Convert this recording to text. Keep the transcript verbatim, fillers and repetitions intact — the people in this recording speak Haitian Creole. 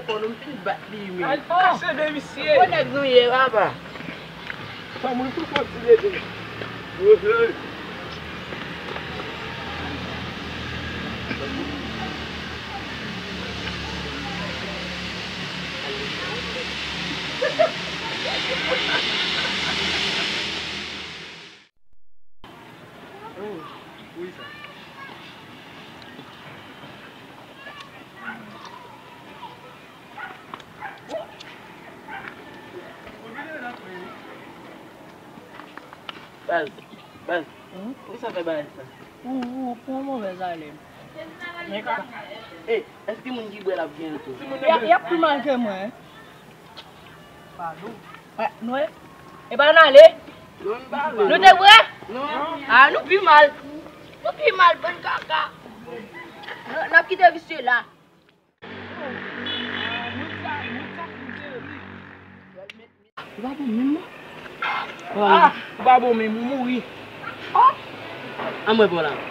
Fò nou fin bat li, men. Al kache de misye. Bon nèg nou ye, papa. Fò mwen tou fò ti lede. Baz, baz, hmm? Poukisa w fè bagay sa? Ou, ou pran movèz alèn. Men ka. E, èske moun ki bwè l ap byen tou? Y a, y ap pi mal ke mwen. Pardon. Wè, nou e? E pa n ale? Non, n pa ale. Nou te bwè? Non. A, nou pi mal. Nou pi mal, bann kaka. N, n ap kite visye la. Ou pa bon menm non. Ah, ou pa bon menm, ou mouri. An mwen pran la.